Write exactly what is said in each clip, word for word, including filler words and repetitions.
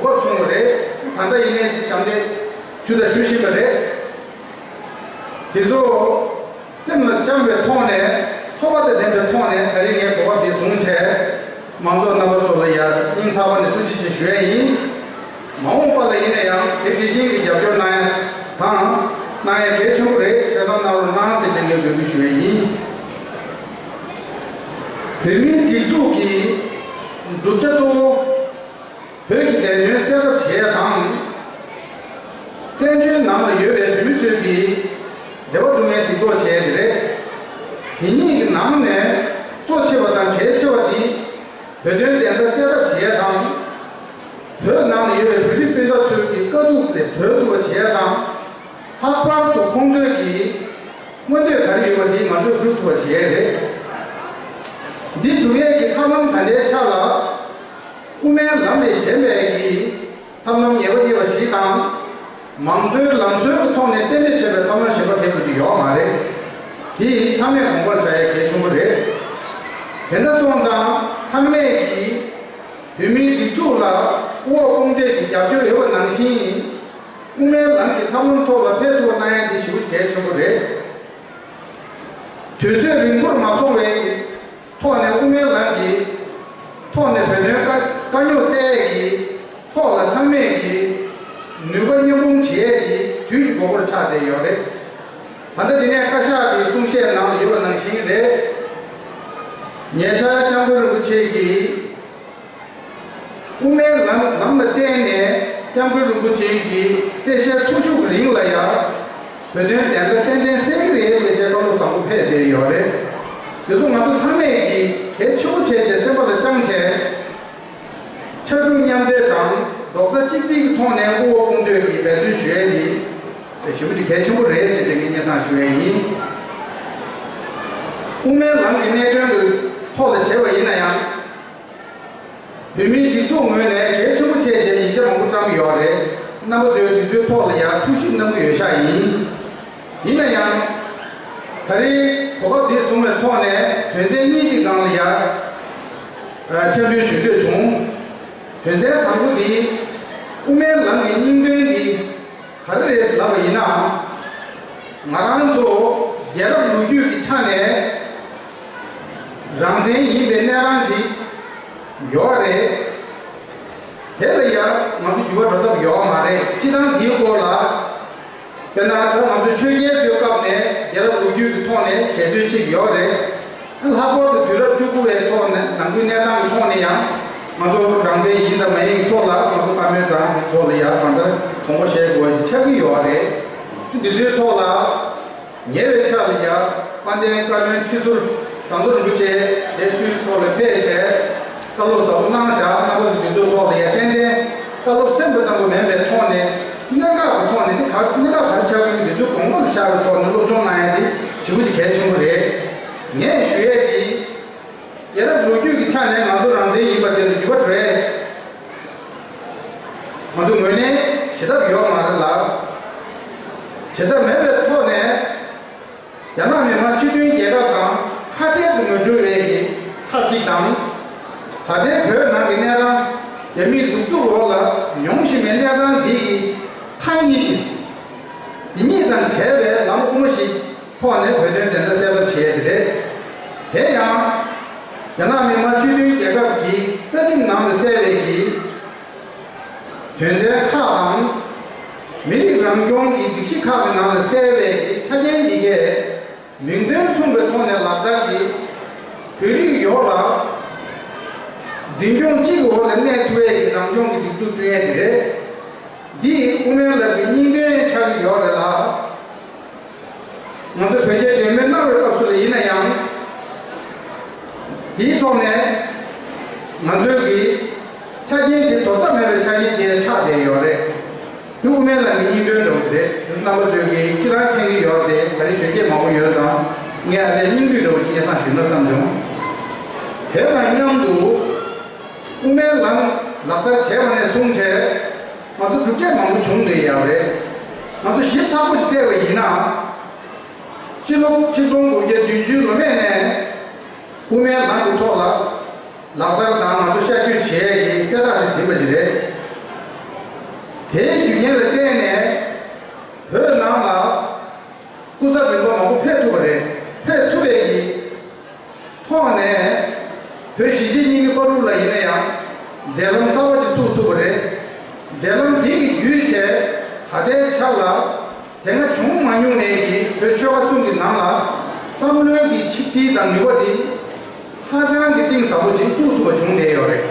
གོ་སྐབས་བྱུང་བ་རེད། ད་ལྟ་ཡིན་ནའི་འདི་ཞབས་འདེགས་ཞུ་དང་ཞུ་བཞིན་པ་རེད། དེ་ཚོ་སེམས་ལ་བཅངས་པའི་ཐོག་ནས་ཚོར་བ་དང་ལྡན་པའི་ཐོག་ནས་ད་རིང་ངས་གོ་སྐབས་འདི་བཟུང་བྱས་མང་ཚོགས་རྣམ་པ་ཚོ་ལ་ཡང་སྙིང་ཐག་པ་ནས་ཐུགས་རྗེ་ཆེ་ཞུ་ཡས་ཡིན། མ་འོངས་པ་ལ་ཡིན་ན་ཡང་དེ་དེ་བཞིན་གྱི་རྒྱབ་སྐྱོར་གནང་ཡ་དང་གནང་ཡ་གལ་ཆེན་པོ་རེད། བྱས་ཙང་གནང་རོགས་གནང་ཟེར་ཏེ་ངས་འབོད་སྐུལ་ཞུ་ཡས་ཡིན། བོད་མིའི་སྒྲིག་འཛུགས་ཀྱི་བསྒྲུབ་བྱ་གཙོ་བོ། བོད་ཀྱི་བདེན་དོན་གསལ་ཐབས་བྱེད་ཡ་དང་། བཙན་བྱོལ་ནང་ལ་ཡོད་པའི་བོད་མི་ཚོའི་གི་བདེ་བ་སྒྲུབ་མཁན་ཟིན་ཐོ་བྱས་ཏེ་རེད། དེ་གཉིས་ཀྱི་ནང་ནས་གཙོ་ཆེ་བ་དང་གལ་ཆེ་བ་དེ་བོད་དོན་བདེན་མཐའ་གསལ་ཐབས་བྱེད་ཡ་དང་། བོད་ནང་ལ་ཡོད་པའི་བོད་རིགས་སྤུན་ཟླ་ཚོའི་གི་དཀའ་སྡུག་ལས་གྲོལ་ཐུབ་པ་བྱེད་ཡ་དང་། ལྷག་པར་དུ་ཁོང་ཚོའི་གི་མངོན་འདོད་ག་རེ་ཡོད་པ་འདི་ང་ཚོས་སྒྲུབ་ཐུབ་པ་བྱེད་ཡ་རེད། འདི་སྒྲུབ་ཡས་ཀྱི་ཐབས་ལམ་ད་ལྟའི་ཆ་ལ། དབུ་མའི་ལམ་ལས་གཞན་པའི་གི་ཐབས་ལམ་ཉེས་པ་རྙེད་པ་ཞིག་དང་། མང་གཙོའི་ལམ་སྲོལ་གྱི་ཐོག་ནས་གཏན་འབེབས་བྱས་པའི་ཐབས་ལམ་གཞན་པ་དེ་འདྲ་ཅིག་ཡོད་མ་རེད། དེ་ཚང་མས་དགོངས་པར་བྱ་ཡ་གལ་ཆེན་པོ་རེད། དེ་འདྲ་སོང་ཙང་ཚང་མས་ཀྱིས་བོད་མིའི་སྒྲིག་འཛུགས་ལ་དབུ་འོག་དཔུང་སྡེ་གྱི་རྒྱབ་སྐྱོར་ཡོད་པ་ནང་བཞིན། དབུ་མའི་ལམ་གྱི་ཐབས་ལམ་ཐོག་ལ་ཕེབས་ཐུབ་པ་གནང་ཡ་དེ་ཞེ་པོ་གལ་ཆེན་པོ་རེད། དུས་ཚོད་རིང་པོར་མ་སོང་བའི་ཐོག་ནས་དབུ་མའི་ལམ་གྱི་ཐོག་ནས་བོད་དོན་དཀའ་དཀའ་རྙོག་སེལ་ཡས་ཀྱི་ཐོག་ལ་ཚང་མས་ཀྱི་ནུས་པ་མཉམ་སྤུངས་བྱེད་ཡས་ཀྱི་དུས་ཀྱི་དགོས་མཁོར་ཆགས་བསྡད་ཡོད་རེད། ད་ལྟ་འདི་ནས་བཀའ་ཤག་གི་གསུང་བཤད་ནང་ལ་ཡོད་པ་ནང་བཞིན་རེད། ཉེ་ཆར་སྐྱབས་མགོན་རིན་པོ་ཆེ་གིས། དབུ་མའི་ལམ་ལམ་ལ་བརྟེན་ནས་སྐྱབས་མགོན་རིན་པོ་ཆེ་གི་གསལ་བཤད་ཚོགས་ཞུགས་རིང་ལ་ཡང་བོད་དོན་བདེན་མཐའ་ཏན་ཏན་གསལ་གྱི་རེད་ཟེར་བྱས་བཀའ་སློབ་བཟང་པོ་ཕེབས་བསྡད་ཡོད་རེད། དེ་ཚོ་ང་ཚོ་ཚང་མས་ཀྱིས་གལ་ཆེ་བོ་བྱས་བྱས་སེམས་པ་ལ་བཅངས་བྱས། ཕྱར་གྲུ་མཉམ་འདེགས་དང་རྡོག་རྩ་གཅིག་སྒྲིལ་གྱི་ཐོག་ནས་དབུ་འོག་དཔུང་སྡེ་གི་འབད་བརྩོན་ཞུ་ཡས་འདི་ཞེ་པོ་ཅིག་གལ་ཆེན་པོ་རེད་ཟེར་ཏེ་ངས་སྙན་སེང་ཞུ་ཡས་ཡིན། དབུ་མའི་ལམ་གྱི་གནད་དོན་གྱི་ཐོག་ལ་བྱས་པ་ཡིན་ན་ཡང་། བོད་མིའི་སྒྲིག་འཛུགས་ངོས་ནས་གལ་ཆེན་པོ་བྱས་བྱས་ཡིག་ཆ་མང་པོ་བཀྲམ་ཡོད་རེད། རྣམ་པ་ཚོས་དུས་ཚོད་ཐོག་ལ་ཡང་ཐུགས་ཞིབ་གནང་གི་ཡོད་ཤག་ཡིན། ཡིན་ན་ཡང་། ད་རེས་གོ་སྐབས་འདི་བཟུང་བའི་ཐོག་ནས་དོན་ཚན་གཉིས་ཀྱི་སྒང་ལ་ཡང་། ཨ། འཆམ་མཐུན་ཞུ་འདོད་བྱུང་། དོན་ཚན་དང་པོ་འདི། དབུ་མའི་ལམ་གྱི་སྙིང་དོན་འདི། ག་རེ་རེད་ལབ་པ་ཡིན་ན། ང་རང་ཚོ་རྒྱལ་རབས་ལོ་རྒྱུས་ཀྱི་ཆ་ནས་རང་བཙན་ཡིན་པའི་གནས་སྟངས་ཅིག་ཡོད་རེད། དེ་ལ་ཡང་ང་ཚོ་འགྱུར་བ་འགྲོ་ཐབས་ཡོད་མ་རེད། སྤྱི་བཏང་འདིའི་སྐོར་ལ་དཔེར་ན་ད་ང་ཚོ་ཆོས་རྒྱལ་ཚོའི་སྐབས་ནས་རྒྱལ་རབས་ལོ་རྒྱུས་ཀྱི་ཐོག་ནས་ཞལ་འཛོལ་ཅིག་ཡོད་རེད། ལྷག་པར་དུ་དུས་རབས་བཅུ་དགུ་པའི་ཐོག་ནས་ནང་ཁུལ་གནས་སྟངས་ཀྱི་ཐོག་ནས་ཡང་ང་ཚོ་རང་བཙན་ཡིན་དང་མ་ཡིན་གྱི་ཐོག་ལ་ང་ཚོ་བཀའ་མོལ་དང་དེ་ཐོག་ལ་ཡང་གང་ལྟར་དགོངས་པ་བཞེས་དགོས་པ་ཞིག་ཆགས་ཀྱི་ཡོད་རེད། འདི་ཚོའི་ཐོག་ལ་ཉེ་བའི་ཆར་ལ་ཡང་དཔལ་ལྡན་བཀའ་བློན་ཁྲི་ཟུར་ཟམ་གདོང་རིན་པོ་ཆེ་དེ་སུད་སི་ཐོག་ལ་ཕེབས་བྱས་བཀའ་སློབ་ཟབ་པོ་གནང་བཞག་རྣམ་པ་ཚོ་འདི་ཚོའི་ཐོག་ལ་ཡང་ཏན་ཏན་བཀའ་སློབ་གསན་པ་ཙམ་དུ་མིན་པའི་ཐོག་ནས་གནད་འགག་གི་ཐོག་ནས་འདི་ག་གནད་འགག་ག་རེ་ཆགས་ཀྱི་འདི་ཚོའི་གོང་འོག་ལ་བཞག་པའི་ཐོག་ནས་སློབ་སྦྱོང་གནང་ཡ་འདི་ཞེ་པོ་ཅིག་གལ་ཆེན་པོ་རེད། ངས་ཞུ་ཡས་འདི། རྒྱལ་རབས་ལོ་རྒྱུས་ཀྱི་ཆ་ནས་ང་ཚོ་རང་བཙན་ཡིན་པ་དེ་ལ་འགྱུར་བ་འགྲོ་ཡས་ང་ཚོ་ངོས་ནས་བྱེད་ཐབས་ཡོད་མ་རེད་ལ། བྱེད་ཐབས་མེད་པའི་ཐོག་ནས་རྒྱ་ནག་མི་དམངས་སྤྱི་མཐུན་རྒྱལ་ཁབ་དང་ཁ་བྲལ་དུ་མི་འགྲོ་བའི་ཐབས་གཅིག་དང་། ད་ལྟའི་བོད་ནང་གི་གནས་སྟངས་རྒྱ་མིའི་གདུག་རྩུབ་འོག་ལ་མྱོང་བཞིན་པའི་གནས་སྟངས་འདི་ཡི་ཐབས་གཉིས་ཀྱི། འདི་གཉིས་དང་བྲལ་བའི་ལམ་དབུ་མ་ཞིག་ཐོག་ནས་བོད་དོན་བདེན་མཐའ་གསལ་ཐབས་བྱས་ཏེ་རེད། དེ་ཡང་། རྒྱ་ནག་མི་དམངས་སྤྱི་མཐུན་རྒྱལ་ཁབ་ཀྱི་རྩ་ཁྲིམས་ནང་དུ་གསལ་བའི་གི་དོན་ཚན་ཁག་དང་། མི་རིགས་རང་སྐྱོང་གི་སྒྲིག་གཞི་ཁག་གི་ནང་ལ་གསལ་བའི་གི་ཆ་རྐྱེན་འདི་གས་མིང་དོན་མཚུངས་པའི་ཐོག་ནས་ལག་བསྟར་གྱིས་བོད་རིགས་ཡོངས་ལ་འཛིན་སྐྱོང་གཅིག་གི་འོག་ལ་གནས་ཐུབ་ཡས་ཀྱི་རང་སྐྱོང་གི་སྒྲིག་འཛུགས་བསྐྲུན་ཡས་དེ་རེད། འདི་དབུ་མའི་ལམ་གྱི་སྙིང་དོན་ཆགས་ཀྱི་ཡོད་རེད་ལ། ང་ཚོ་བོད་རྒྱ་འབྲེལ་མོལ་གནང་བའི་སྐབས་སུ་ལ་ཡིན་ན་ཡང་། འདིའི་ཐོག་ནས་ང་ཚོའི་གི་ཆ་རྐྱེན་དེ་དོར་ཐབས་མེད་པའི་ཆ་རྐྱེན་ཅིག་ཆགས་བསྡད་ཡོད་རེད། དེ་དབུ་མའི་ལམ་གྱི་སྙིང་དོན་འདྲ་བོ་དེ་རེད། དེ་རྣམ་པ་ཚོས་གི་སྤྱི་བཏང་མཁྱེན་གྱི་ཡོད་རེད་དེ། ད་རེས་གཞོན་སྐྱེས་མང་པོ་ཡོད་ཙང་ངས་ཨ་ལས་སྙིང་བསྡུས་འདྲ་བོ་ཅིག་སྙན་སེང་ཞུས་ན་བསམ་བྱུང་། དེ་དང་མཉམ་དུ། དབུ་མའི་ལམ་ལག་བསྟར་བྱས་པ་ནས་བཟུང་བྱས། ང་ཚོ་གྲུབ་འབྲས་མང་པོ་བྱུང་བསྡད་ཡོད་རེད། ང་ཚོ་ཞིབ་ཚགས་པོ་ཞིག་བལྟས་པ་ཡིན་ན། སྤྱི་ལོ་ཆིག་སྟོང་དགུ་བརྒྱ་བདུན་ཅུ་ལོ་སྨད་ནས་དབུ་མའི་ལམ་གྱི་ཐོག་ལ་ལག་བསྟར་དང་ང་ཚོ་ཤར་བསྐྱོད་བྱས་ཡས་ཀྱི་གསལ་བསྒྲགས་དེ་ཟིན་པ་ཞིག་རེད། ལ་བརྟེན་ནས་བོད་ནང་ལ་སྐུ་ཚབ་རིམ་པ་མང་པོ་ཕེབས་ཐུབ་པ་རེད། ཕེབས་ཐུབ་པའི་གི་ཐོག་ནས་བོད་གཞིས་བྱེས་གཉིས་ཀྱི་བར་དུ་ལ་ཡིན་ན་ཡང་འབྲེལ་ལམ་གསར་པ་ཅིག་བཙུགས་ཐུབ་པ་རེད། འབྲེལ་ལམ་འདི་གི་བརྒྱུད་བྱས་ད་ལྟའི་ཆར་ལ་དེ་སྔ་བྱུང་མ་མྱོང་བའི་གི་བོད་ཆོལ་ཁ་གསུམ་གྱི་ནང་ལ་བསམ་བློའི་གི་ཆིག་སྒྲིལ་དང་ནུས་པ་འདི་ཧ་ཅང་གི་གཏིང་ཟབ་པོ་ཅིག་བཙུགས་ཐུབ་པ་བྱུང་བསྡད་ཡོད་རེད།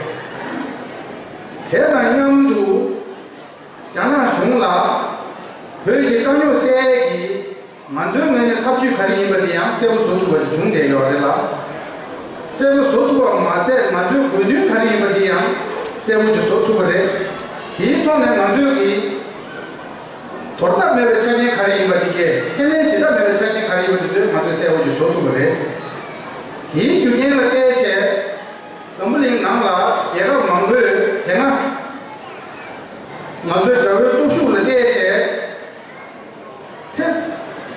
དེ་དང་མཉམ་དུ་རྒྱ་ནག་གཞུང་ལ་བོད་ཀྱི་དཀའ་རྙོག་སེལ་ཡས་ཀྱི་ང་ཚོའི་ངོས་ནས་ཐབས་ཇུས་ག་རེ་ཡིན་པ་དེ་ཡང་གསལ་པོ་བཟོ་ཐུབ་པ་ཞིག་བྱུང་བསྡད་ཡོད་རེད་ལ། གསལ་པོ་བཟོ་ཐུབ་པ་མ་ཟད་ང་ཚོའི་དགོས་འདུན་ག་རེ་ཡིན་པ་དེ་ཡང་གསལ་པོ་ཅིག་བཟོ་ཐུབ་པ་རེད། དེའི་ཐོག་ནས་ང་ཚོས་ཀྱི་དོར་ཐབས་མེད་པའི་ཆ་རྐྱེན་ག་རེ་ཡིན་པ་དེ་གས་ཁས་ལེན་བྱེད་ཐབས་མེད་པའི་ཆ་རྐྱེན་ག་རེ་ཡིན་པ་དེ་ཚོས་ང་ཚོས་གསལ་པོ་ཅིག་བཟོ་ཐུབ་པ་རེད། དེའི་རྒྱུ་རྐྱེན་ལ་བལྟས་བྱས། འཛམ་བུ་གླིང་ནང་ལ་རྒྱལ་ཁབ་མང་པོས་དེ་སྔ་ང་ཚོའི་དགྲ་བོའི་སྟོབས་ཤུགས་ལ་བལྟས་བྱས། ཐེབས་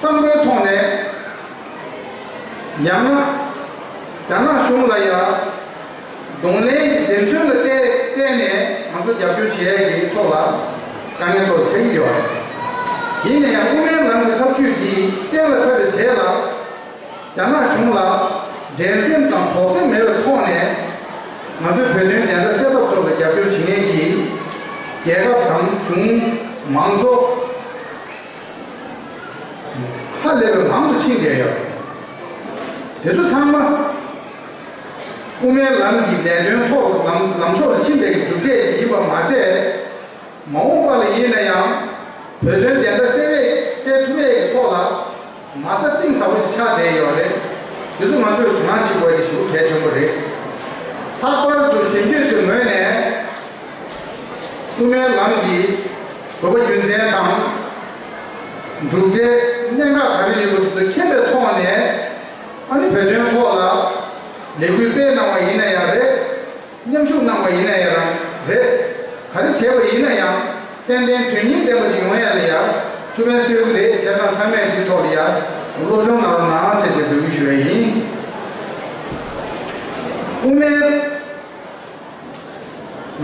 བསམ་བློའི་ཐོག་ནས་ཡང་ན་རྒྱ་ནག་གཞུང་ལ་ཡང་གདོང་ལེན་གྱི་འཛེམ་ཟོན་ལ་བལྟས་བལྟས་ནས་ང་ཚོ་རྒྱབ་སྐྱོར་བྱེད་ཡས་ཀྱི་ཐོག་ལ་དཀའ་ངལ་ཏོག་ཙམ་ཡོད་རེད། ཡིན་ན་ཡང་དབུ་མའི་ལམ་གྱི་ཐབས་ཇུས་འདི་གཏན་ལ་ཕབ་པའི་རྗེས་ལ། རྒྱ་ནག་གཞུང་ལ་འགྲན་སེམས་དང་དོགས་སེམས་མེད་པའི་ཐོག་ནས་ང་ཚོའི་བོད་དོན་བདེན་མཐའ་གསལ་ཐབས་ཐོག་ལ་རྒྱབ་སྐྱོར་བྱེད་མཁན་གྱི་རྒྱལ་ཁབ་དང་གཞུང་། མང་ཚོགས་ཧ་ལས་པའི་མང་དུ་ཕྱིན་བསྡད་ཡོད། དེ་ཚོ་ཚང་མ་དབུ་མའི་ལམ་གྱི་ལས་དོན་ཐོག་ལམ་ལམ་ཕྱོགས་ལ་ཕྱིན་པའི་གྲུབ་འབྲས་ཤིག་ཡིན་པ་མ་ཟད། མ་འོངས་པ་ལ་ཡིན་ན་ཡང་བོད་དོན་བདེན་མཐའ་གསལ་བའི་གསལ་ཐུབ་པའི་ཐོག་ལ་མ་རྩ་གཏིང་ཟབ་པོ་ཞིག་ཆགས་བསྡད་ཡོད་རེད། དེ་ཚོ་ང་ཚོས་དོ་སྣང་བྱེད་དགོས་ཡ་ཞེ་པོ་གལ་ཆེན་པོ་རེད། ལྷག་པར་དུ་གཞོན་སྐྱེས་ཚོའི་ངོས་ནས་དབུ་མའི་ལམ་གྱི་དགོས་པ་རྒྱུ་མཚན་དང་གྲུབ་འབྲས་གནད་འགག་ག་རེ་ཡོད་པ་དེ་ཚོ་མཁྱེན་པའི་ཐོག་ནས་ཨ་ནི་བོད་དོན་ཐོག་ལ་ལས་འགུལ་སྤེལ་གནང་བ་ཡིན་ན་ཡང་རེད། མཉམ་ཞུགས་གནང་བ་ཡིན་ན་ཡང་རང་རེད། ག་རེ་བྱས་པ་ཡིན་ན་ཡང་ཏན་ཏན་དོན་སྙིང་ལྡན་པ་ཞིག་ཡོང་ཡ་ལ་ཡ་ཐུགས་ཕན་གསོས་ཀྱི་རེད། བྱས་ཙང་ཚང་མས་འདི་ཐོག་ལ་ཡ་སློབ་སྦྱོང་གནང་རོགས་གནང་ཟེར་ཏེ་འབོད་སྐུལ་ཞུ་ཡ་ཡིན། དབུ་མའི་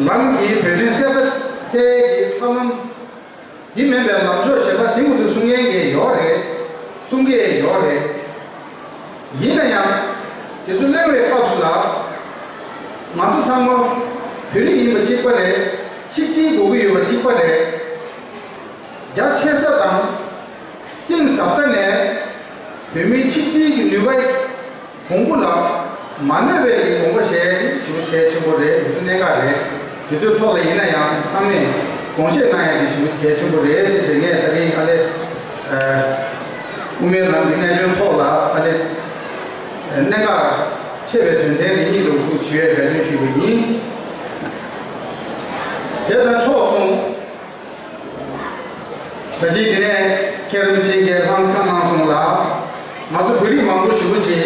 ལམ་གྱི་བོད་དོན་གསལ་ཐ་གསལ་གྱི་ཐབས་ལམ་འདི་མིན་པའི་ལམ་ཕྱོགས་གཞན་པ་ཟིན་དགོས་འདུག་གསུང་མཁན་གྱི་ཡོད་རེད། གསུང་གི་ཡོད་རེད། ཡིན་ན་ཡང་། དེ་ཚོ་གླེང་བའི་སྐབས་སུ་ལ། ང་ཚོ་ཚང་མ་བོད་རིགས་ཡིན་པ་གཅིག་པ་རེད། ཆིག་སྒྲིལ་དགོས་ཀྱི་ཡོད་པ་གཅིག་པ་རེད། རྒྱ་ཆེ་ས་དང་། གཏིང་ཟབ་ས་ནས་བོད་མིའི་ཆིག་སྒྲིལ་གྱི་ནུས་པ་གོང་བུ་ལ་མ་གནོད་པའི་གི་དགོངས་པ་བཞེས་ཞེ་པོ་གལ་ཆེན་པོ་རེད། དེ་ཚོ་གནད་འགག་རེད། དེ་ཚོའི་ཐོག་ལ་ཡིན་ན་ཡང་ཚང་མས་དགོངས་བཞེས་གནང་ཡ་དེ་ཞེ་པོ་གལ་ཆེན་པོ་རེད་ཟེར་ཏེ་ངས་ད་རིང་ཨ་ལེ། དབུ་མའི་ལམ་གྱི་གནད་དོན་ཐོག་ལ་ཨ་ལེ། གནད་འགག་ཆེ་བའི་དོན་ཚན་རེ་གཉིས་ལ་ཐུགས་ཞུ་ཡས་འབད་བརྩོན་ཞུས་པ་ཡིན། དེ་དང་ཕྱོགས་མཚུངས། ད་ཅི་དེ་ནས་མཁན་རིན་པོ་ཆེ་གིས་ལྷན་ཁང་གནང་སོང་ལ། ང་ཚོ་བོད་རིགས་མང་པོ་ཞེ་པོ་ཅིག་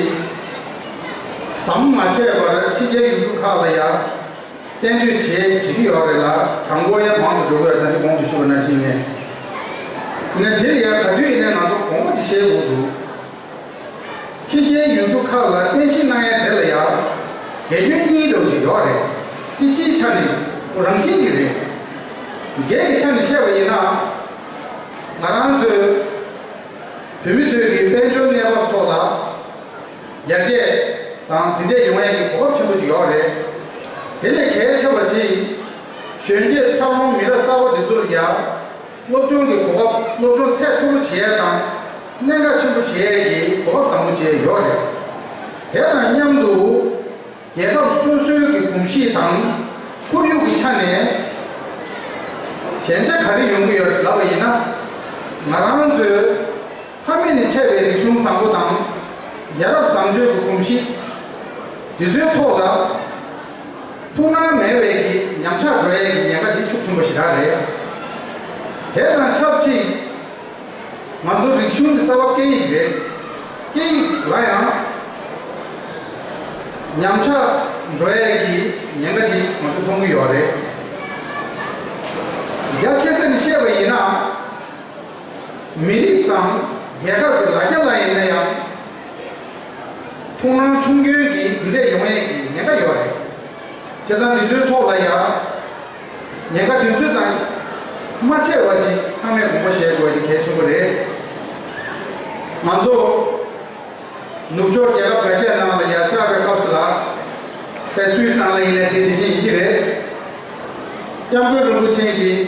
ཟམ་མ་ཆད་པར་ཕྱི་རྒྱལ་ཡུལ་གྲུ་ཁག་ལ་ཡ་གཏན་སྡོད་བྱེད་བྱེད་ཀྱི་ཡོད་རེད་ལ། གྲངས་འབོར་ཡང་མང་དུ་འགྲོ་གི་ཡོད། ད་ཅི་གོང་དུ་ཞུས་པ་ནང་བཞིན་ནས། དེ་ནས་དེ་ལ་ཡ་ག་དུས་ཡིན་ནའི་ང་ཚོ་དགོངས་པ་ཅིག་བཞེས་དགོས་འདུག་ཕྱི་རྒྱལ་ཡུལ་གྲུ་ཁག་ལ་རྟེན་གཞི་གནང་ཡ་དེ་ལ་ཡ་དགེ་སྐྱོན་གཉིས་འདྲ་བོ་ཞིག་ཡོད་རེད། དེ་སྤྱིའི་ཆ་ནས་རང་བཞིན་གྱིས་རེད། སྒེར་གྱི་ཆ་ནས་བཤད་པ་ཡིན་ན། ང་རང་ཚོའི་བོད་མི་ཚོའི་གི་དཔལ་འབྱོར་གནས་བབ་ཐོག་ལ་ཡར་རྒྱས་དང་དེ་འདྲས་ཡོང་ཡ་གི་གོ་སྐབས་ཆེན་པོ་ཞིག་ཡོད་རེད། དེ་ལས་གལ་ཆེ་བ་ཅིག་གཞོན་སྐྱེས་འཚར་ལོངས་མི་རབས་གསར་པ་འདི་ཚོ་ལ་ཡ། སློབ་སྦྱོང་གི་གོ་སྐབས། སློབ་སྦྱོང་ཚད་མཐོ་པོ་བྱེད་ཡས་དང་གནད་འགག་ཆེན་པོ་བྱེད་ཡས་ཀྱི་གོ་སྐབས་བཟང་པོ་བྱས་ཡོད་རེད། དེ་དང་མཉམ་དུ་རྒྱལ་ཁབ་སོ་སོའི་གི་གོམས་གཤིས་དང་ཁོར་ཡུག་གི་ཆ་ནས་ཞན་ཆ་ག་རེ་ཡོང་གི་ཡོད་ཟེར་ལབ་པ་ཡིན་ན། ང་རང་ཚོའི་ཕ་མེས་ནས་ཆད་པའི་རིག་གཞུང་བཟང་པོ་དང་ཡ་རབས་བཟང་སྤྱོད་ཀྱི་གོམས་གཤིས་འདི་ཚོའི་ཐོག་ལ། ཐུགས་སྣང་མེད་པའི་གི་ཉམས་ཆག་འགྲོ་ཡས་ཀྱི་ཉེན་ཁ་དེ་ཤུགས་ཆེན་པོ་ཞེ་དྲག་རེད། དེ་དང་ཆབས་ཅིག་ང་ཚོ་རིག་གཞུང་གི་རྩ་བ་སྐད་ཡིག་རེད། སྐད་ཡིག་ལ་ཡང་ཉམས་ཆག་འགྲོ་ཡས་ཀྱི་ཉེན་ཁ་ཅིག་ང་ཚོ་མཐོང་གི་ཡོད་རེད། རྒྱ་ཆེ་ས་ནས་བཤད་པ་ཡིན་ན། མི་རིགས་དང་རྒྱལ་ཁབ་ཀྱི་ལ་རྒྱ་ལ་ཡིན་ན་ཡང་ཐུགས་སྣང་ཆུང་སྐྱོན་གྱིས་རྒྱུན་འབྲས་ཡོང་ཡས་ཀྱི་ཉེན་ཁ་ཡོད་རེད། བྱས་ཙང་འདི་ཚོའི་ཐོག་ལ་ཡང་ཉེན་ཁ་དེ་ཚོ་དང་ མ་ཆད་པ་ཅིག་ཚང་མས་དགོངས་པ་བཞེས་དགོས་དེ་གལ་ཆེན་པོ་རེད། ང་ཚོ་ནུབ་ཕྱོགས་རྒྱལ་ཁབ་འགའ་ཤས་ནང་ལ་ཡར་བཅར་བའི་སྐབས་སུ་ལ། དཔེ་སུད་སི་ནང་ལ་ཡིན་ནའི་དེ་དེ་བཞིན་ཡིན་གྱི་རེད། སྐྱབས་མགོན་རིན་པོ་ཆེ་གིས་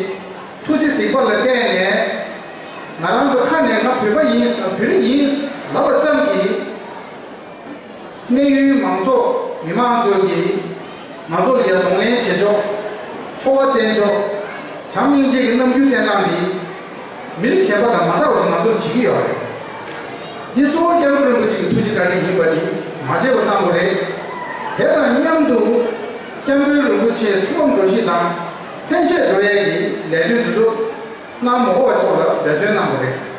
ཐུགས་རྗེ་གཟིགས་པ་ལ་བརྟེན་ནས། ང་རང་ཚོ་ཁ་ནས་ང་བོད་པ་ཡིན། བོད་རིགས་ཡིན་ལབ་པ་ཙམ་གྱིས། གནས་ཡུལ་མང་ཚོགས་མི་མང་ཚོས་ཀྱིས་ང་ཚོ་ལ་ཡ་གདོང་ལེན་བྱེད་ཕྱོགས། ཚོར་བ་བསྟན་ཕྱོགས། བྱམས་སྙིང་རྗེ་གི་རྣམ་འགྱུར་བསྟན་སྟངས་འདི། མི་རིགས་གཞན་པ་དང་མ་འདྲ་བ་ཞིག་ང་ཚོར་བྱེད་ཀྱི་ཡོད་རེད། འདི་གཙོ་བོ་སྐྱབས་མགོན་རིན་པོ་ཆེ་གི་ཐུགས་རྗེ་བཀའ་དྲིན་ཡིན་པ་འདི་མ་བརྗེད་པ་གནང་དགོས་རེད། དེ་དང་མཉམ་དུ། སྐྱབས་མགོན་རིན་པོ་ཆེའི་ཐུགས་ཕམ་འགྲོ་གཞི་དང་། མཚན་ཤས་འགྲོ་ཡས་ཀྱི་ལས་དོན་འདི་ཚོ་གནང་མ་དགོས་པའི་ཐོག་ལ་འབད་བརྩོན་གནང་དགོས་རེད།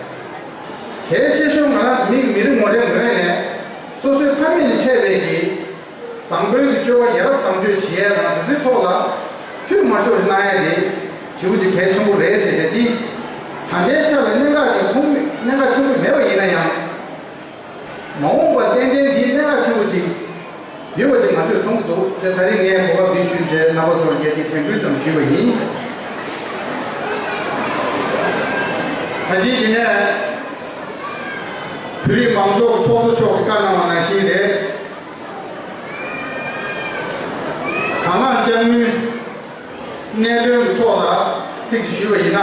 གལ་ཆེ་ཤོས་ང་རང་ཚོ་མི་མི་རེ་ངོ་རེའི་ངོས་ནས་སོ་སོའི་ཕ་མེས་ལས་མཆེད་པའི་གི་བཟང་པོའི་གི་སྤྱོད་པ་ཡ་རབས་བཟང་སྤྱོད་བྱེད་ཡས་དང་དེ་ཚོའི་ཐོག་ལ་འཐུས་མ་ཤོར་ཞིག་གནང་ཡས་དེ་ཞེ་པོ་ཅིག་གལ་ཆེན་པོ་རེད་ཟེར་ཏེ་འདི་ད་ལྟའི་ཆ་ལ་གནད་འགག་ཅིག་མཐོང་གནད་འགག་ཆེན་པོ་མེད་པ་ཡིན་ན་ཡང་། མ་འོངས་པ་ཏན་ཏན་འདིའི་གནད་འགག་ཆེན་པོ་ཅིག་ཡོད་པ་ཅིག་ང་ཚོས་མཐོང་གི་འདུག་ཅེས་ད་རེས་ངས་གོ་སྐབས་འདི་ཞུས་རྗེས་རྣམ་པ་ཚོར་རྒྱས་ཀྱི་དྲན་སྐུལ་ཙམ་ཞུས་པ་ཡིན། ད་ཅིའི་དེ་ནས་བོད་རིགས་མང་ཚོགས་ཚོགས་གཙོ་མཆོག་གིས་བཀའ་གནང་བ་ནང་བཞིན་རེད། དར་ནག་ལྕགས་དངུལ། གནད་དོན་གྱི་ཐོག་ལ་ཚིག་ཅིག་ཞུས་པ་ཡིན་ན།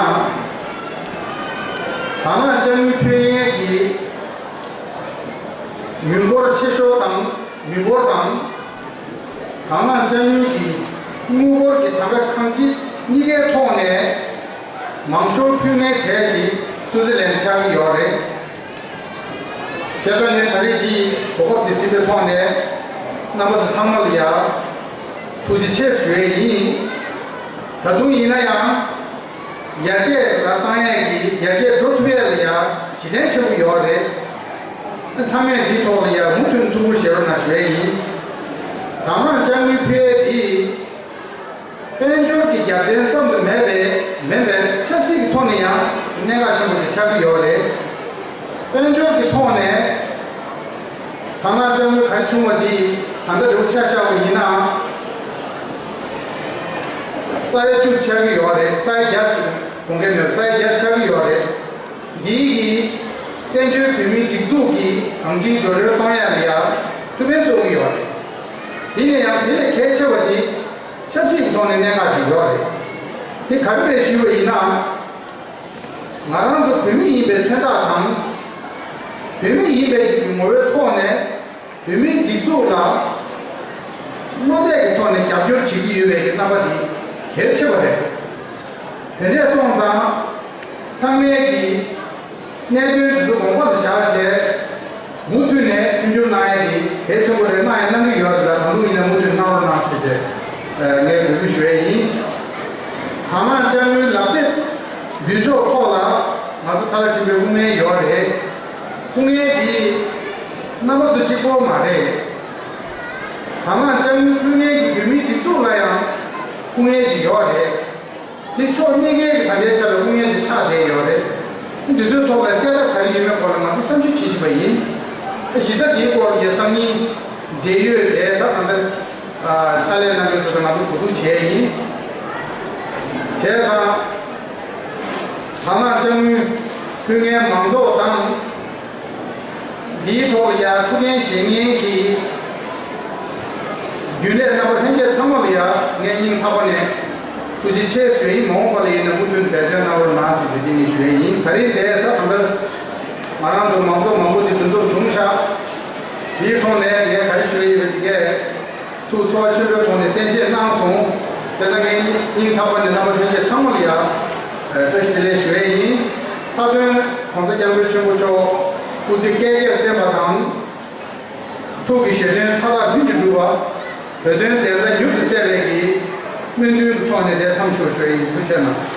དར་ནག་ལྕགས་དངུལ་ཕུལ་མཁན་གྱི་མི་འབོར་ཆེ་ཤོས་དང་མི་འབོར་དང་། དར་ནག་ལྕགས་དངུལ་གྱི་དངུལ་སྒོར་གྱི་གྲངས་ཀ་གང་ཅི་གཉིས་ཀའི་ཐོག་ནས་མང་ཤོས་ཕུལ་མཁན་གྲས་ཤིག་སུའུ་ཙི་ལན་ཆགས་ཀྱི་ཡོད་རེད། བྱས་ཙང་ངས་ད་རེས་འདི་གོ་སྐབས་འདི་ཟིན་པའི་ཐོག་ནས་རྣམ་པ་ཚོ་ཚང་མ་ལ་ཡ་ཐུགས་རྗེ་ཆེ་ཞུ་ཡས་ཡིན། ད་དུང་ཡིན་ན་ཡང་ཡར་རྒྱས་ལ་བཏང་ཡས་ཀྱི་ཡར་རྒྱས་འགྲོ་ཐུབ་ཡས་ལ་ཡ་གཞི་རྟེན་ཆེན་པོ་ཡོད་རེད། ཚང་མས་འདིའི་ཐོག་ལ་ཡ་མུ་མཐུད་ཐུགས་ཁུར་བཞེས་རོགས་གནང་ཞུ་ཡས་ཡིན། དར་ནག་ལྕགས་དངུལ་ཕུལ་ཡས་འདི། དཔལ་འབྱོར་གྱི་རྒྱབ་རྟེན་ཙམ་དུ་མེད་པའི་མིན་པའི་ཆབ་སྲིད་ཀྱི་ཐོག་ནས་ཡང་གནད་འགག་ཆེན་པོ་ཞིག་ཆགས་ཀྱི་ཡོད་རེད། དཔལ་འབྱོར་གྱི་ཐོག་ནས་དར་ནག་ལྕགས་དངུལ་ག་རེ་བྱུང་བ་འདི་ད་ལྟ་འདྲ་པོ་ཆ་བཞག་པ་ཡིན་ན་ས་ཡ་བཅུ་ཆགས་ཀྱི་ཡོད་རེད། ས་ཡ་བརྒྱ་ཞིག་གོང་གལ་མེད་པ་ས་ཡ་བརྒྱ་ཆགས་ཀྱི་ཡོད་རེད། འདི་ཡིས་བཙན་བྱོལ་བོད་མིའི་སྒྲིག་འཛུགས་ཀྱི་གང་ཅིའི་འགྲོ་གྲོན་གཏོང་ཡག་ལ་ཡང་ཐུགས་ཕན་གསོས་ཀྱི་ཡོད་རེད། དེ་ནས་ཡང་དེ་ལས་གལ་ཆེ་བ་དེ། ཆབ་སྲིད་ཀྱི་ཐོག་ནས་གནད་འགག་ཅིག་ཡོད་རེད། དེ་ག་རེ་རེད་ཞུས་པ་ཡིན་ན། ང་རང་ཚོ་བོད་མི་ཡིན་པའི་མཚོན་རྟགས་དང་། བོད་མི་ཡིན་པའི་ཅིག་གི་ངོ་བོའི་ཐོག་ནས་བོད་མིའི་སྒྲིག་འཛུགས་ལ་བློ་གཏད་ཀྱི་ཐོག་ནས་རྒྱབ་སྐྱོར་བྱེད་ཀྱི་ཡོད་པའི་གི་རྣམ་པ་དེ་གལ་ཆེ་བ་རེད། དེ་འདྲས་སོང་ཙང་ཚང་མས་ཀྱི་གནད་དོན་དེ་ཚོ་དགོངས་པ་ལ་བཞག་བྱས། མུ་མཐུད་ནས་མཐུན་འགྱུར་གནང་ཡས་དེ་གལ་ཆེན་པོ་རེད། གནང་ཡས་གནང་གི་ཡོད་རེད་ལ། ད་དུང་ཡིན་ན་མུ་མཐུད་གནང་རོགས་གནང་ཞུས་ཏེ་ངས་འབོད་སྐུལ་ཞུ་ཡས་ཡིན། དར་ནག་ལྕགས་དངུལ་ལག་དེབ་འདི་ཕྱོགས་ཐོག་ལ་ང་ཚོ་ཐ་ལ་ཁྲིམས་དཔོན་དབུ་མེད་ཡོད་རེད། དབུ་མེད་འདི་རྣམ་པ་ཚོ་གཅིག་པོ་མ་རེད། དར་ནག་ལྕགས་དངུལ་ཕུལ་མཁན་གྱི་བོད་མིའི་སྒྲིག་འཛུགས་ལ་ཡང་དབུ་མེད་ཅིག་ཡོད་རེད། དེ་ཕྱོགས་གཉིས་ཀའི་གི་ད་ལྟའི་ཆ་ལ་དབུ་མེད་ཅིག་ཆགས་བསྡད་ཡོད་རེད། འདི་ཚོའི་ཐོག་ལ་གསལ་ཐག་ག་རེ་ཡོད་མེད་སྐོར་ལ་ང་ཚོ་བསམ་ཞིབ་བྱེད་བཞིན་པ་ཡིན། གཞི་རྩ་དེའི་སྐོར་ལ་ཡ་སང་ཉིན་འབྲེལ་ཡོད་ལས་ད་གང་ལྟར་ཕྱག་ལས་གནང་མཁན་ཚོ་དང་ང་ཚོ་གོ་བསྡུར་བྱས་ཡིན། བྱས་ཙང་དར་ནག་ལྕགས་དངུལ་ཕུལ་མཁན་མང་ཚོགས་དང་། འདིའི་ཐོག་ལ་ཡ་ཐུགས་འགན་བཞེས་མཁན་གྱི་རྒྱུན་ལས་རྣམ་པ་ལྷན་རྒྱས་ཚང་མ་ལ་ཡ་ངས་སྙིང་ཐག་པ་ནས་ཐུགས་རྗེ་ཆེ་ཞུ་ཡིན། མ་འོངས་པ་ལ་ཡིན་ན་མུ་མཐུད་འབད་བརྩོན་གནང་རོགས་གནང་ཟེར་ཏེ་འདི་ནས་ཞུ་ཡས་ཡིན། ད་རེས་དེ་ད་གང་ལྟར་ང་རང་ཚོ་མང་ཚོགས་མང་པོ་ཅིག་འདུ་འཛོམས་བྱུང་ཤག་འདིའི་ཐོག་ནས་ངས་ག་རེ་ཞུ་ཡི་ཡོད་དེ་གས། ཐུགས་ཚོར་བ་ཆེན་པོའི་ཐོག་ནས་གསན་བཞེས་གནང་སོང་། དེ་ཚང་ངས་སྙིང་ཐག་པ་ནས་རྣམ་པ་ལྷན་རྒྱས་ཚང་མ་ལ་ཡ་བཀྲ་ཤིས་བདེ་ལེགས་ཞུ་ཡས་ཡིན། མཐའ་དོན་༸གོང་ས་༸སྐྱབས་མགོན་ཆེན་པོ་མཆོག་སྐུ་ཚེ་བསྐལ་བརྒྱར་བརྟན་པ་དང་། ཐུགས་ཀྱི་བཞེད་དོན་མཐའ་དག་ལྷུན་གྱིས་འགྲུབ་པ། བོད་དོན་བདེན་མཐའ་མྱུར་དུ་གསལ་བའི་གི་སྨོན་འདུན་གྱི་ཐོག་ནས་དེ་མཚམས་ཞུ་ཞུ་ཡས་ཡིན། ཐུགས་རྗེ་གནང་།